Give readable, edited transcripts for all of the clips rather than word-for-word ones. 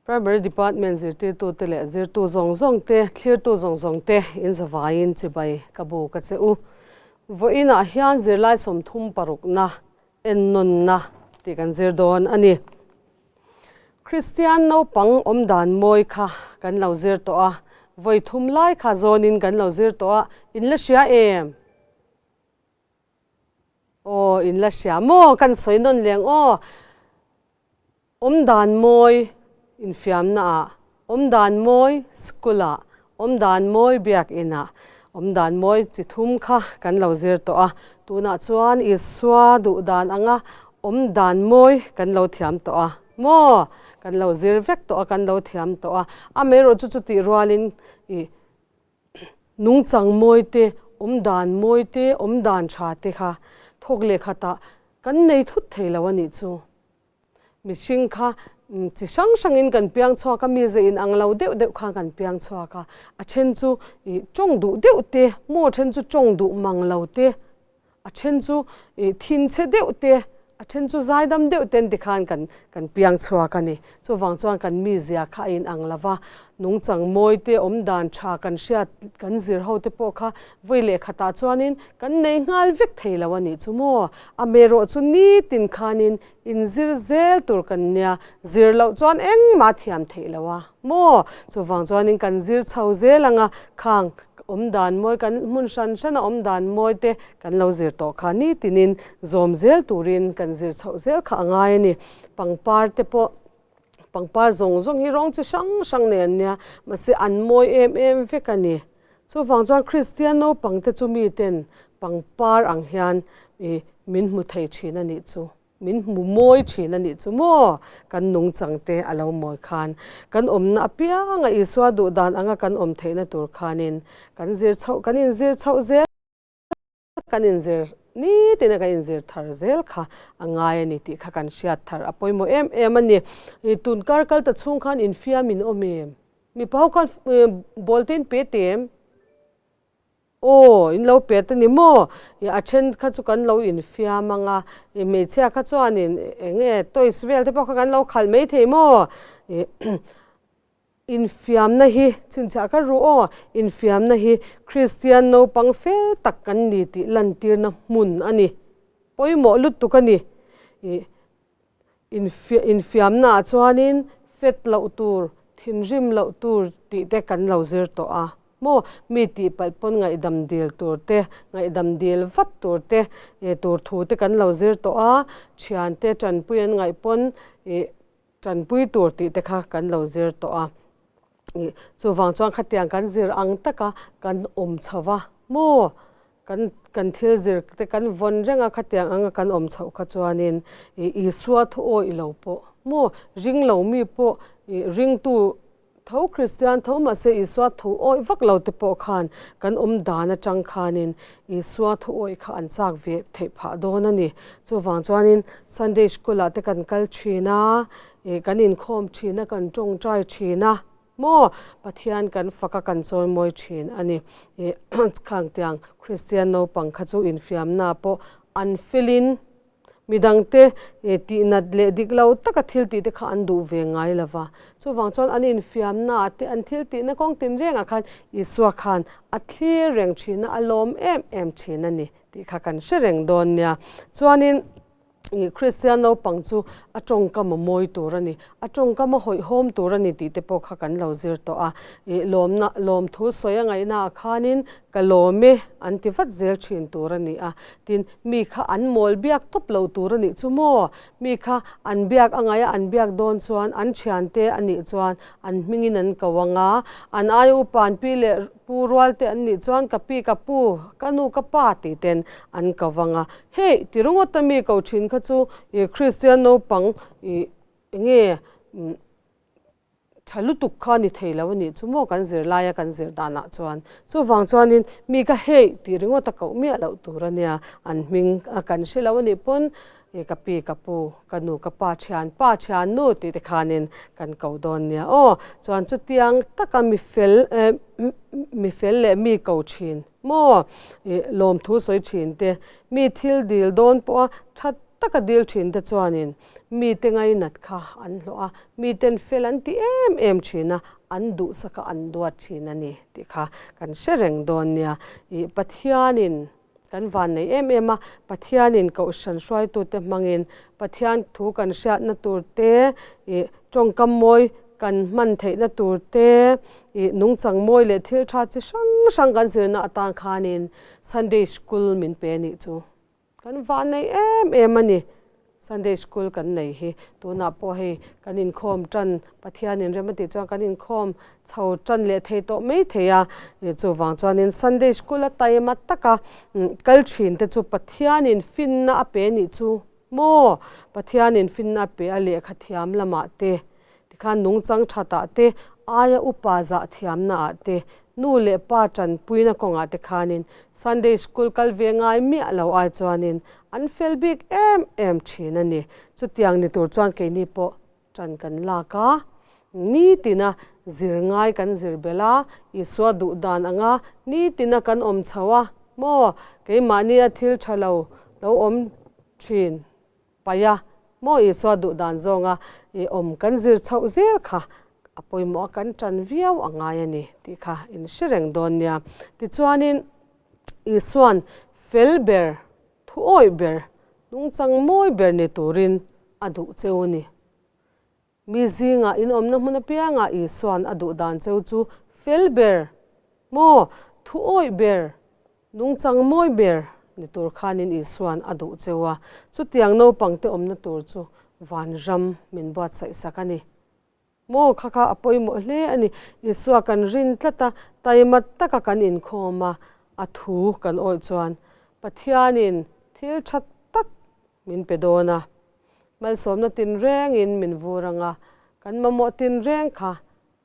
Primary Department zirtirtute leh zirtu zawng zawngte, thlirtu zawng zawngte in zavaiin chibai ka bu ka che u. Vawiinah hian zirlai 36na ennawnna tih kan zir dawn a ni. Kristian naupang awmdan mawi kha kan lo zir tawh a, vawi thum lai kha zawnin kan lo zir tawh a, in la hria em? Aw, in la hria maw? Kan sawi nawn leng aw. Awmdan mawi infiamnaah, awmdan mawi school-ah, awmdan mawi biakinah, awmdan mawi chi thum kha kan lo zir tawh a. Tunah chuan Isua duhdan anga awmdan mawi kan lo thiam tawh a maw? Kan lo zir vek tawh a, kan lo thiam tawh a. Amaherawhchu chutih rualin ih nungchang mawi te, awmdan mawi te, awmdan tha te kha thawk leh khatah kan nei thut thei lo a nih chu. Mihring kha chi hrang hrangin kan piang chhuak a, mi ze in ang lo deuh deuh khan kan piang chhuak a. A then chu ih tawng duh deuh te, maw then chu tawng duh mang lo te, a then chu ih thinchhe deuh te, a then chu zaidam deuh ten tikhan kan kan piang chhuak a ni. Chuvang chuan kan mizia kha a in ang lo va, nungchang mawi te, awmdan tha kan hriat kan zir ho te pawh kha vawi leh khatah chuanin kan nei nghal vek thei lo a nih chu maw? Amaherawh chu nitin khanin inzir zel tur kan nia, zir loh chuan engmah thiam theih lo a maw? Chuvang chuanin kan zir chho zel anga khang awmdan mawi kan hmun hran hrana awmdan mawi te kan lo zir tawh kha nitinin zawm zel turin kan zir chhoh zel kha a ngai a ni. Pangpar te pawh pangpar zawng zawng hi rawng chi hrang hrang nei an nia, mahse an mawi em em vek a ni. Chuvang chuan Kristian naupang te chu miten pangpar ang hian ih min hmu thei thin a nih chu, min hmu mawi thin a nih chu maw? Kan nungchang te a lo mawi khan kan awmna apianga Isua duhdan anga kan awm theihna tur khanin kan zir chhoh kan inzir chhoh zel. Kan inzir nitin a kan inzir thar zel kha a ngai a ni tih kha kan hriat thar a pawimawh em em a ni. Tun kar kal ta chhung khan infiam in awm em? Mipa ho khan ball te in pe teh em? Aw, in lo pet a ni maw? A then kha chu kan lo infiam ang a, hmeichhia kha chuanin eng nge toys vel te pawh kha kan lo khalh maithei maw? Infiamna hi chhinchhiah ka ruh aw, infiamna hi Kristian naupang fel tak kan ni tih lantirna hmun a ni. Pawimawh lutuk a ni. Ih, infiamnaah chuanin fet loh tur, thinrim loh tur tih te kan lo zir tawh a maw? Mi tihpalh pawn ngaihdam dil tur te, ngaihdam dil vat tur te, tur thu te kan lo zir tawh a, thiante tanpui an ngaih pawn ih, Tanpui tur tih te kha kan lo zir tawh a, ih chuvang chuan khatiang kan zir ang taka kan awm chho va maw? Kan kan thil zir te kan vawn reng a khatiang anga kan awm chhoh kha chuanin ih Isua thu awih lo pawh maw? Ring lo mi pawh ih ringtu Tho Kristian tho mahse Isua thu awih vak lo te pawh khan kan awm dan atang khanin Isua thu awih kha an chak ve theih phah dawn a ni. Chuvang chuanin Sunday School ah te kan kal thin a, ih kan inkhawm thin a, kan tawngtai thin a maw? Pathian kan fak a, kan chawimawi thin a ni. Ih khangtiang Kristian naupang kha chu infiamna pawh an felin Midangte tihnat leh dik lo taka thil tihte kha an duh ve ngai lo va. Chuvang chuan an infiamnaah te, an thil tihna kawng tinrengah khan Isua khan a thlir reng thin a, a lawm em em thin a ni tih kha kan hre reng dawn nia. Chuanin Kristian naupang chu a tawngkam a mawi tur a ni, a tawngkam a hawihhawm tur a ni tih te pawh kha kan lo zir tawh a. Lawmna, lawmthu sawi a ngaihnaah khanin ka lawm e an ti vat zel thin tur a ni a. Tin, mi kha an mawl biak tawp lo tur a nih chu maw? Mi kha an biak a ngaih a, an biak dawn chuan an thiante a nih chuan an hmingin an ko ang a, an aia upa an pi leh pu rual te an nih chuan ka pi ka pu, ka nu ka pa tih ten an ko vang a. Hei, ti ringawt a mi ko thin kha chu ih Kristian naupang ih enge Tha lutuk kha ni thei lo a nih chu maw kan zir laia kan zir danah chuan. Chuvang chuanin mi ka hei tih ringawt a koh miah loh tur a nia, an hming a kan hre lo a nih pawn ka pi ka pu, ka nu ka pa, thian pa thian nu tih te khanin kan ko dawn nia aw. Chuan chutiang taka mi fel mi fel leh mi ko thin maw lawmthu sawi thin te, mi thil dil dawn pawha tha. taka dil thin te chuanin mite ngainat kha an hlawh a, miten fel an ti em em thin a, an duhsak a, an duat thin a ni tih kha kan hre reng dawn nia. Ih Pathianin kan van nei em em a, Pathianin kohhran hruaitute hmangin Pathian thu kan hriatna tur te, ih tawngkam mawi kan hman theihna tur te, ih nungchang mawi leh thil tha chi hrang hrang kan zirna atan khanin Sunday School min pe nih chu. Kan van nei em em a ni. Sunday School kan nei hi tunah pawh hei kan inkhawm tan, Pathianin rem a tih chuan kan inkhawm chho tan leh thei tawh mai thei a. Chuvang chuanin Sunday School a taima taka kal thin te chu Pathianin finna a pe nih chu maw? Pathianin finna a pe a lehkha thiam lamah te, tikhan nungchang thatah te, aia upa zah thiamnaah te, nu leh pa tanpuina kawngah te khanin Sunday School kal ve ngai miah lo ai chuanin an fel bik em em thin a ni. Chutiang ni tur chuan keini pawh tan kan lak a, nitina zir ngai kan zir belh a, Isua duh dan anga nitina kan awm chho a maw? Keimahnia thil tha lo lo awm thin paih a maw? Isua duh dan zawnga i awm kan zir chhoh zel kha a pawimawh a, kan tan viau a ngai a ni tih kha in hre reng dawn nia. Tichuanin Isua'n fel ber, thuawih ber, nungchang mawi ber ni turin a duh cheu a ni. Mi zingah in awmna hmun apiangah Isua'n a duh dan cheu chu fel ber maw, thuawih ber, nungchang mawi ber ni tur khanin Isua'n a duh cheu a. Chutiang naupangte awmna tur chu vanram min buatsaih sak a ni. Maw kha kha a pawimawh hle a ni. Isua kan rin tlat a, taima taka kan inkhawm a, a thu kan awih chuan Pathianin thil tha tak min pe dawn a. Malsawmna tinrengin min vur ang a, kan mamawh tinreng kha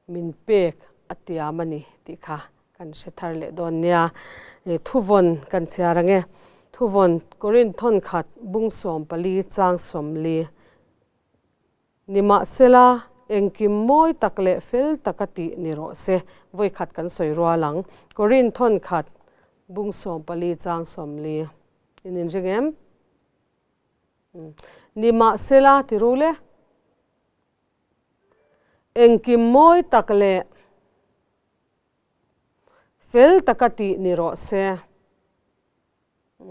min pek a tiam a ni tih kha kan hre thar leh dawn nia. Thuvawn kan chhiar ang e. Thuvawn Korinth khat bung 14 chang 40. Nimahsela, engkim mawi tak leh fel taka tih ni rawh se, vawi khat kan sawi rual ang. Korinth khat bung 14 chang 40. In inring em? Nimahsela, ti ru le. Engkim mawi tak leh fel taka tih ni rawh se.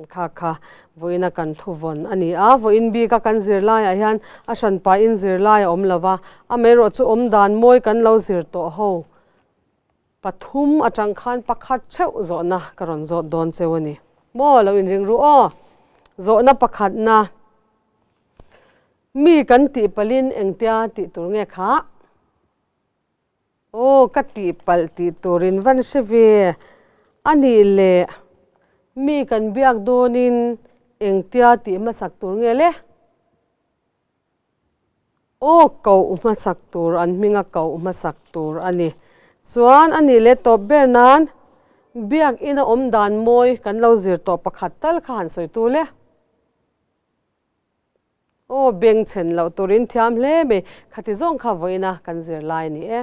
Kha kha vawiina kan thuvawn a ni a, vawiin bika kan zirlaiah hian a hranpain zirlai a awm lo va, amaherawh chu awm dan mawi kan lo zir tawh ho pathum atang khan pakhat theuh zawhna ka rawn zawt dawn cheu a ni. Maw lo inring ru aw? Zawhna pakhatna, Mi kan tihpalhin engtia tih tur nge khah? Aw, ka tihpalh tih turin van hre ve. A nih leh, mi kan biak dawnin engtia tih hmasak tur nge le? Aw, koh hmasak tur, an hminga koh hmasak tur a ni. Chuan a nih leh tawp ber nan biak ina awm dan mawi kan lo zir tawh pakhat tal kha han sawi tu le. Aw, beng chhen loh turin thiam hle mai. Khati zawng kha vawiina kan zir lai a ni e.